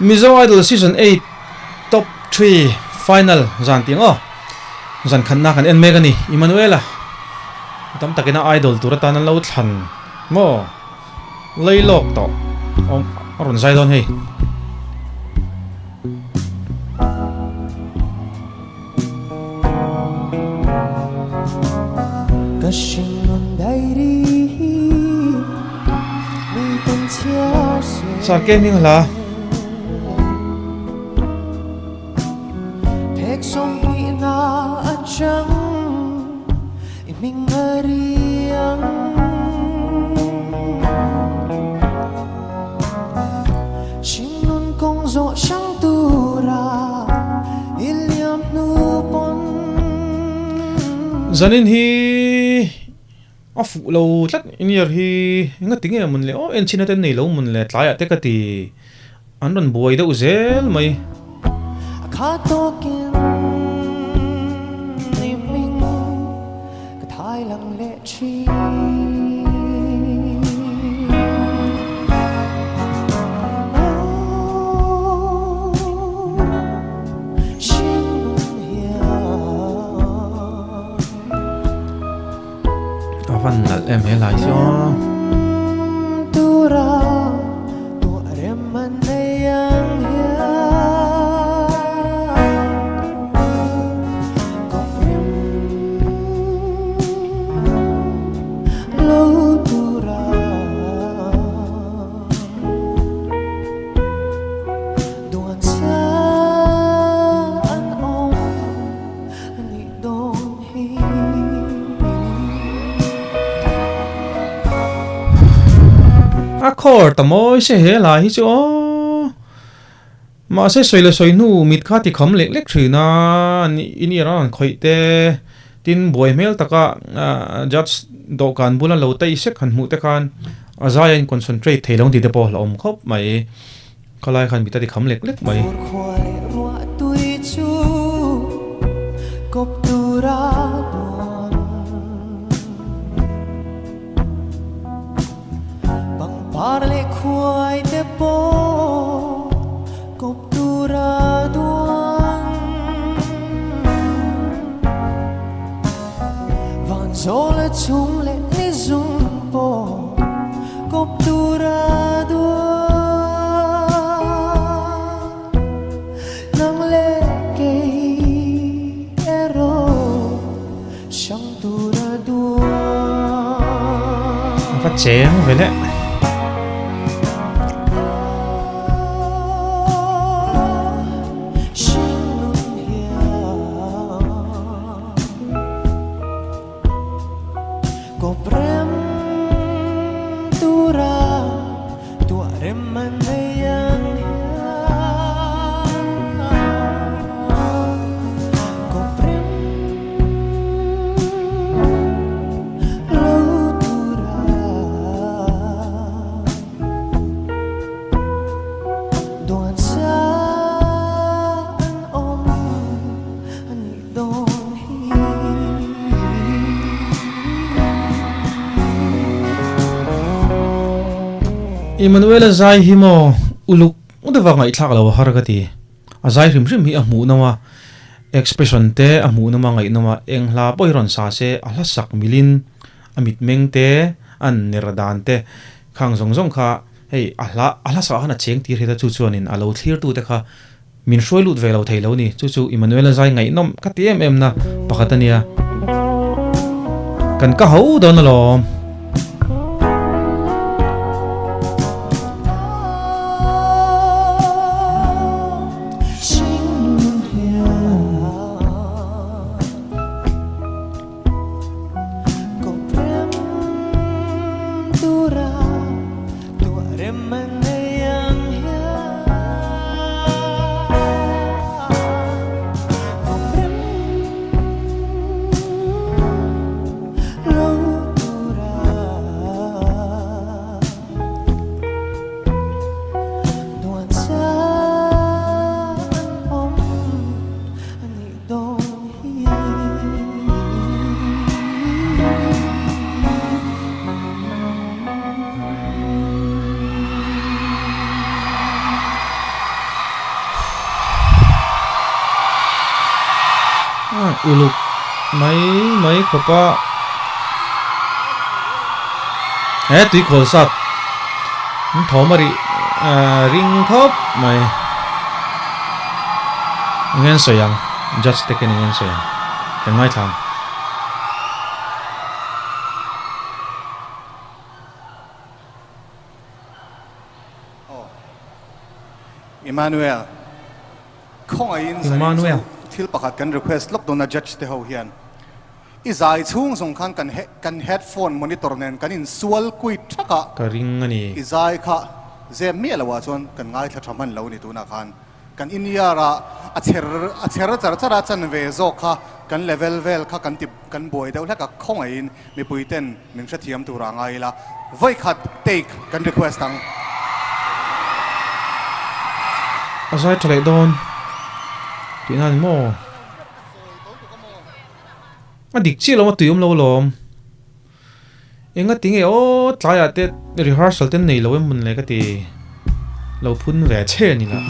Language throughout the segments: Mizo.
Mizo Idol Season 8 Top 3 Final zan tih ang aw. Zan khatna kan en mek a ni. Emmanuela tam takin a idol tur atan an lo thlan maw? Lei lawk tawh awm a rawn zai dawn hei. Sar ke hming hla. Zanin hi a fuh lo tlat iniar hi engati nge mawn le aw enchhin atan nei lo mawn le tlaiah te ka ti an rawn buai deuh zel mai. A van nalh em he lai chu aw. A chord a mawi se he lai hi chu aw mahse sawi leh sawi hnu mit kha ti kham lek lek thin a in ear a rawn khawih te tin buai hmel taka judge dawhkan bula lo taih sek han hmuh te khan a zai a in concentrate thei lo ang tih te pawh a hlauhawm khawp mai. Khalai khan mit a ti kham lek lek mai. A va cheng ve le. Emmanuel-a zai hi maw uluk deuha ngaihthlak lo a har ka ti. A zai hrim hrim hi a hmuh nawm a, expression te a hmuh nawm a ngaihnawm a, eng hla pawh hi rawn sa se a hla sak milin a mitmeng te, a ner dan te khang zawng zawng kha hei a hla a hla sak ah khan a cheng tir hian a chu chuanin a lo thlir tu te kha Min hruai lut ve lo thei lo ni. Chu chu Emmanuel-a zai ngaihnawm ka ti em em na pakhat a nia. Kan ka ho dawn alawm. Uluk mai mai khawp a. He tui khawl sat an thawm a rih ring khawp mai. Eng nge an sawi ang? Judge te khian eng nge an sawi ang? Kan ngaithla ang. Emmanuel. Khawngaihin zanin chu thil pakhat kan request lawk dawn a judge te ho hian i zai chhung zawng khan kan kan headphone monitor nen kan insual kui thak a, Ka ring a ni. I zai kha zep miah lo ah chuan kan ngaithla tha hman lo ni tunah khan kan in ear ah a chher a chher char char a chanve zawk kha kan level vel kha kan ti kan buai deuh hlek a khawngaihin Mipui ten min hrethiam tur ah ngai ila, vawikhat take kan request ang. A zai tha leh dawn tihna a ni maw? A dik chiah lo a tui awm lo alawm. Enga ti nge aw tlaiah te rehearsal te nei lo em mawn le ka ti. Lo phun ve che a ni lah.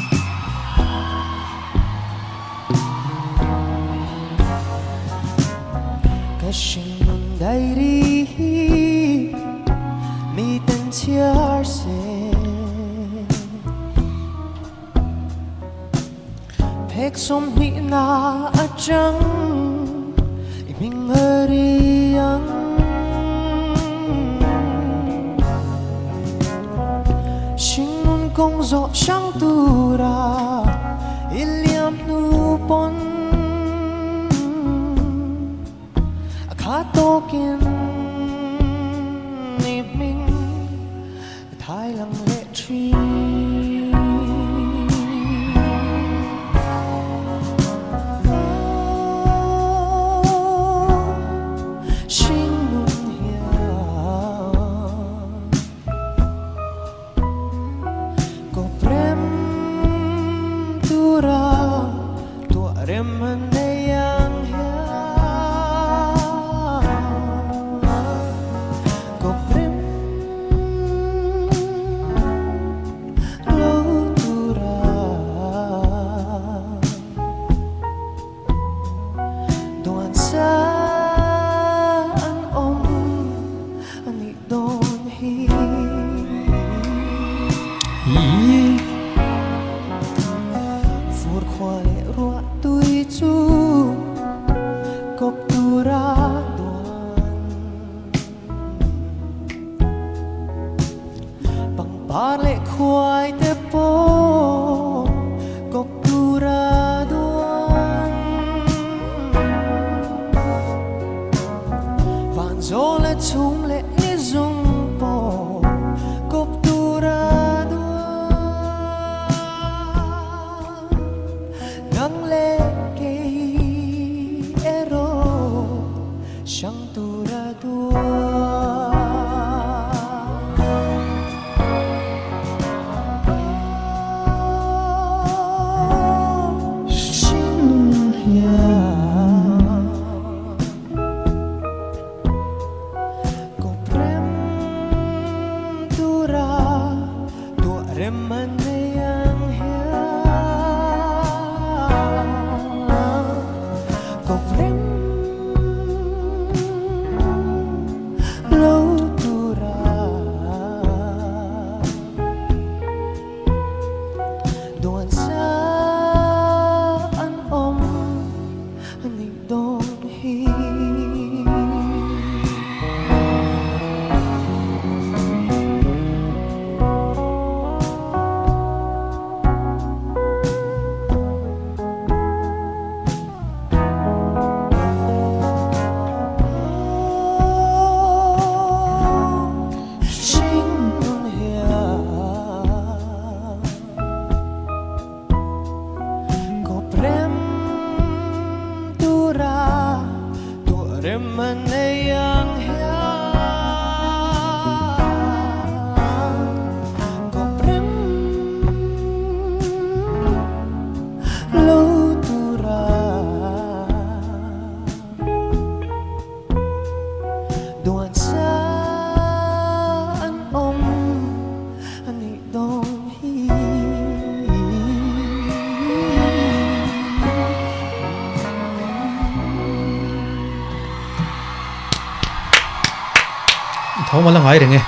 Thawm a la ngai reng e.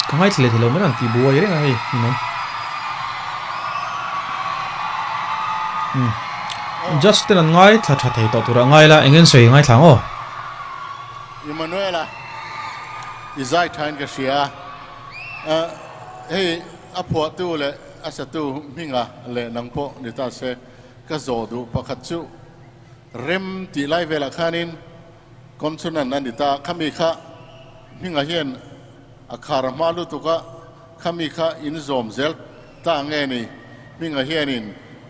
Ka ngaithla leh thei lo mai an tih buai reng a hei ninawm. Umm Judge ten an ngaithla tha thei tawh turah ngai la eng en sawi ngaithla ang aw. Emmanuel-a i zai thain ka hria a, hei a phuahtu leh a satu hminga leh nang pawh ni ta se ka zawh duh pakhat chu rem tih lai velah khanin Consonant a ni ta, khami kha hmingah hian a khar hma lutuk a, khami kha in zawm zel ta nge ni, hmingah hianin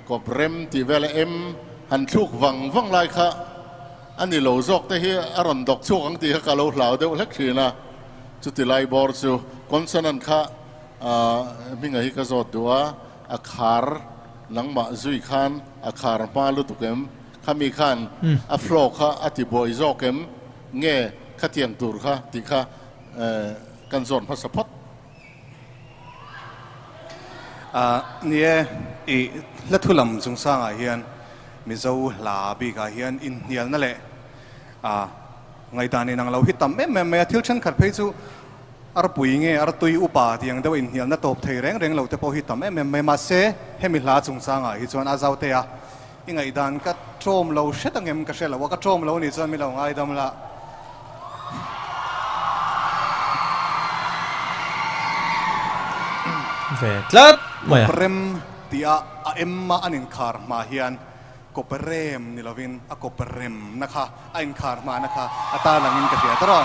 kawp rem tih vel a em han thluk vang vang lai kha a ni lo zawk te hi a rawn dawk chhuak ang tih kha ka lo hlau deuh hlek thin a, chuti lai bawr chu consonant kha hmingah hi ka zawt duh a, a khar nangmah zui khan a khar hma lutuk em? Khami khan a flow kha a ti buai zawk em? Nge khatiang tur kha tih kha kan zawn hmasa phawt. Ni e, i hla thu lam chungchangah hian Mizo hla bikah hian inhnialna leh ngaihdan inang lo hi tam em em mai a, thil thenkhat phei chu Arpui nge artui upa tih ang deuh inhnialna tawp thei reng reng lo te pawh hi tam em em mai. Mahse, hemi hla chungchangah hi chuan a zaute a, i ngaihdan ka ṭawm lo hret ang em ka hre lo a, ka ṭawm lo nih chuan mi lo ngaidam la. Ve tlat mai a. Kawprem tih a a em a an inkhar hma hian kawprem ni lovin a kawpremna kha a inkhar hmana kha a tarlangin ka hria tawrh a.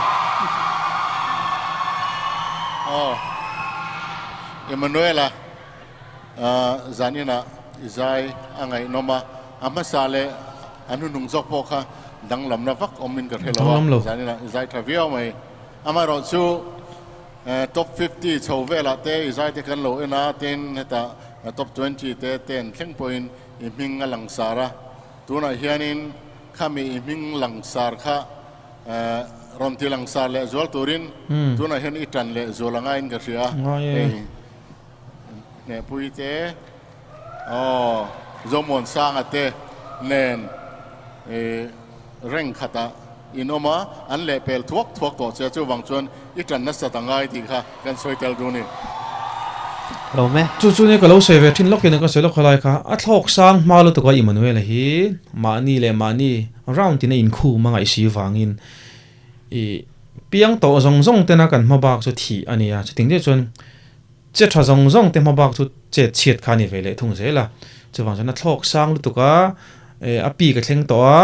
Aw Emmanuel-a zaninah i zai a ngaihnawm a, a hmasa leh a hnuhnung zawk pawh kha danglamna vak awmin ka hre lo a, zaninah i zai tha viau mai. Amaherawh chu top 50 chho velah te i zai te kan lo en a, tin hetah top 20 te ten thleng pawhin i hming a langsar a. Tunah hianin khami i hming langsar kha rawn ti langsar leh zual turin tunah hian i tan leh zual a ngaiin ka hria a, hei Hnehpui te aw Zomuansanga te nen reng khatah in awm a, an lehpel thuak thuak tawh che a, chuvang chuan i tan nasat a ngai tih kha kan sawi tel duh a ni. Lo me. Chu chu nia ka lo sawi ve thin lawk in ka sawi lawk khalai kha a thlawk sang hma lutuk a Emmanuel-a hi mahni leh mahni round tina inkhum a ngaih si vangin i piang tawh zawng zawng tena kan hma bak chu thih a ni a, chuting deuh chuan che tha zawng zawng te hma bak chu chet chhiat kha a ni ve leh thung zel a, chuvang chuan a thlawk sang lutuk a a peak a thleng tawh a,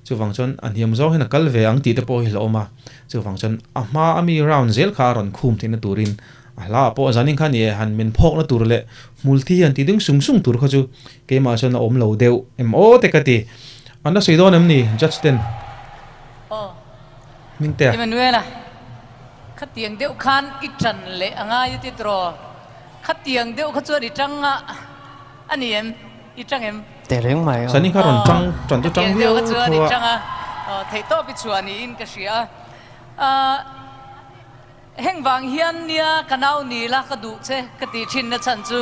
chuvang chuan a hniam zawng hian a kal ve ang tih te pawh hi hlauhawm a, chuvang chuan a hma a mi round zel kha a rawn khum theihna turin A hla ah pawh zanin kha ni e, han men phawkna tur leh hmulthi han ti ding sung sung tur kha chu keimah chuan a awm lo deuh em aw te ka ti. An la sawi dawn em ni Judge ten? Aw. Hmingtea. Emmanuel-a, Khatiang deuh khan i tan leh a ngai a ti tawh. Khatiang deuh kha chuan i tang a a ni em? I tang em? Teh reng mai aw. Zanin kha rawn tang, tan chu tang Khatiang deuh viau kha chuan tho i a. tang a, theihtawp i chhuah niin ka hria a. Heng vang hian nia ka nau ni la ka duh che ka tih thin na chhan chu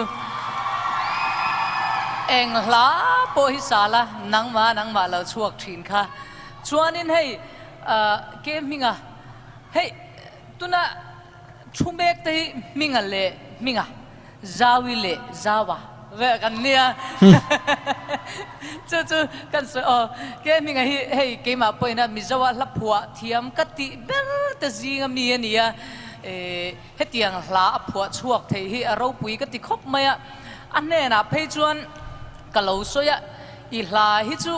eng hla pawh hi sa la nangmah nangmah lo chhuak thin kha. Chuanin hei ke hminga hei tuna thu mek te hi hminga leh hminga Zawi leh Zawa ve kan nia chu chu kan sawi aw ke hminga hi hei keimah pawhin a Mizoa hla phuah thiam ka tih ber te zinga mi a nia eh hetiang hla a phuah chhuak thei hi a ropui ka ti khawp mai a a hnenah phei chuan ka lo sawi a i hla hi chu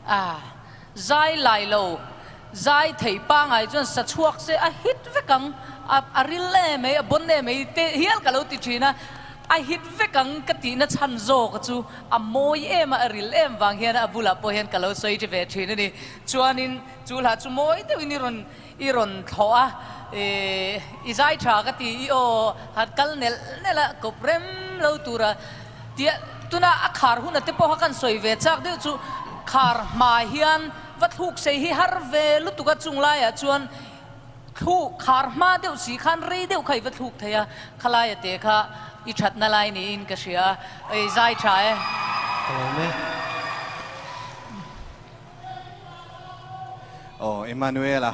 ah Zai lai lo, zai thei pangai chuan sa chhuak se a hit vek ang, a a ril em mai, a bon em mai te hial ka lo ti thin a, a hit vek ang ka tihna chhan zawk chu a mawi em a, a ril em vang hian a bulah pawh hian ka lo sawi ṭi ve thin a ni. Chuanin chu hla chu mawi deuhin i rawn i rawn thlawh a, ih i zai tha ka ti, i aw han kal nelh nelh a, kawp rem lo tura tia tuna a khar huna te pawh kha kan sawi ve chak deuh chu khar hma hian va thluk sei hi har ve lutuk a, chung laiah chuan thluk khar hma deuh si khan rei deuh kha i va thluk thei a, khalaia te kha i thatna lai niin ka hria a, i zai tha e. Ka lawm e. Aw Emmanuel-a,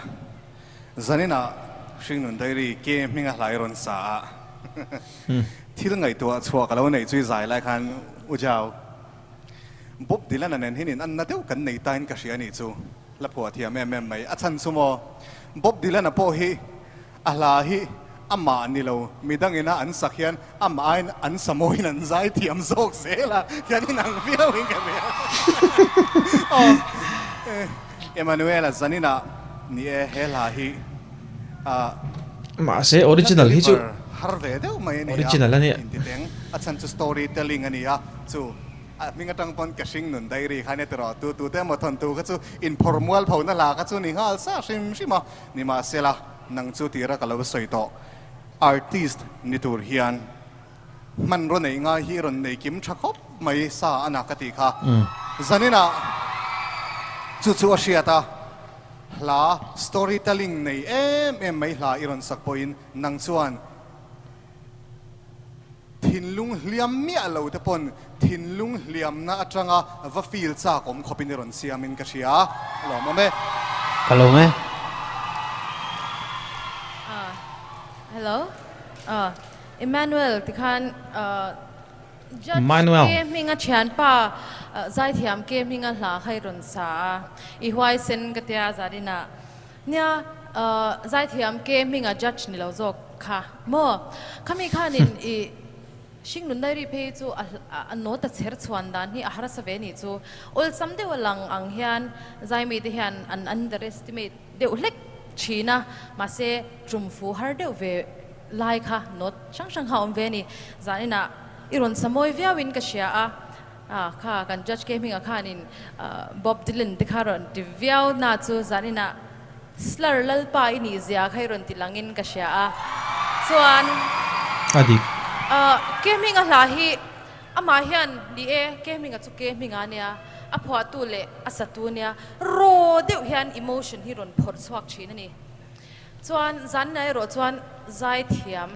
Zaninah Hringnun Diary ke hminga hlai rawn sa a, thil ngaihtuah chhuah ka lo neih chu i zai lai khan U Jau, Bob Dylan-a nen hian in anna deuh kan nei tain ka hria a nih chu, la phuah thiam em em mai. A chhan chu maw, Bob Dylan-a pawh hi a hla hi amah ni lo, midangina an sak hian amah aiin an sa mawiin an zai thiam zawk zel a, hian inang viauin ka hria. Aw, Emmanuel-a zaninah ni e he hla hi a. Mahse original hi chu har ve deuh mai a ni a, original a nia. Intiteng a chhan chu story telling a ni a, chu a hming atang pawn ka hring nun diary kha nia tiraw tu tu te emaw thawn tu kha chu inphawrh mual phona hla kha chu ni nghal sa hrim hrim a, nimahsela nang chu tira ka lo sawi tawh artist ni tur hian hmanraw neih ngai hi rawn nei kim tha khawp mai sa a na ka tih kha zaninah chu chu a hriat a. Hla story telling nei em em mai hla i rawn sak pawhin nang chuan thinlung hliam miah lo te pawn thinlung hliamna atanga va feel chak awm khawpin i rawn siamin ka hria. Lawmawm e. Ka lawm e. Hello. Emmanuel tikhan Judge Manuel. Ke hminga thianpa zaithiam ke hminga hla kha i rawn sa a, i huaisen ka tia Zarina. Nia zaithiam ke hminga judge ni lo zawk kha maw? Khami khanin i hringnun diary phei chu a note a chher chhuan dan hi a harsa ve nih chu. Awlsam deuh a lang ang hian zaimi te hian an underestimate deuh hlek thin a, mahse tumfu har deuh ve lai kha note hrang hrang kha a awm ve a ni. Zaninah i rawn sa mawi viauin ka hria a, ah kha kan judge ke hmingah khanin Bob Dylan te kha rawn ti viau na chu zaninah Slur Lalpa i nih zia kha i rawn ti langin ka hria a. Chuan A dik. Ke hminga hla hi amah hian ni e, ke hminga chu ke hminga ania, a phuahtu leh a satu ania, raw deuh hian emotion hi rawn phawrh chhuak thin a ni. Chuan zanna erawh chuan zaithiam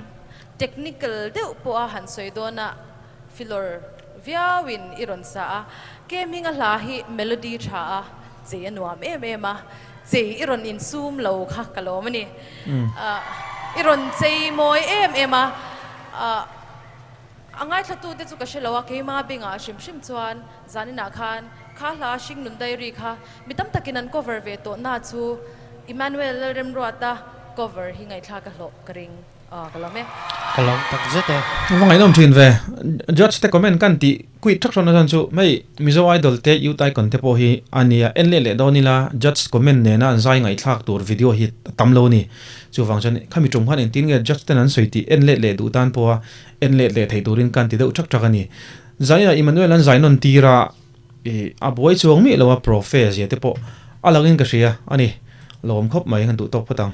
technical deuh pawha han sawi dawna filawr viauin i rawn sa a, ke hminga hla hi melody tha a, chei a nuam em em a, chei i rawn insum lo kha ka lawm a ni. I rawn chei mawi em em a, a ngaithlatute chu ka hre lo a, keima bengah hrim hrim chuan zaninah khan kha hla Hringnun Diary kha Mi tam takin an cover ve tawh na chu Emmanuel Lalremruata cover hi ngaihthlak a hlawh ka ring a ka lawm e. Ka lawm tak zet e. Va ngaihnawm thin ve. Judge te comment kan tih quit thak hrawn a chuan chu hei Mizo Idol te Youth Icon te pawh hi a nia en leh leh dawn ila judge comment nena an zai ngaihthlak tur video hi a tam lo a ni. Chuvang chuan khami tum khan engtin nge judge ten an sawi tih en leh leh duh tan pawha en leh leh theih turin kan ti deuh thak thak a ni. Zainah Emmanuel an zai nawn tir a. Ih, a buai chuang miah lo a, profe zia te pawh a langin ka hria a ni. Lawm khawp mai, han duh tawk phawt ang.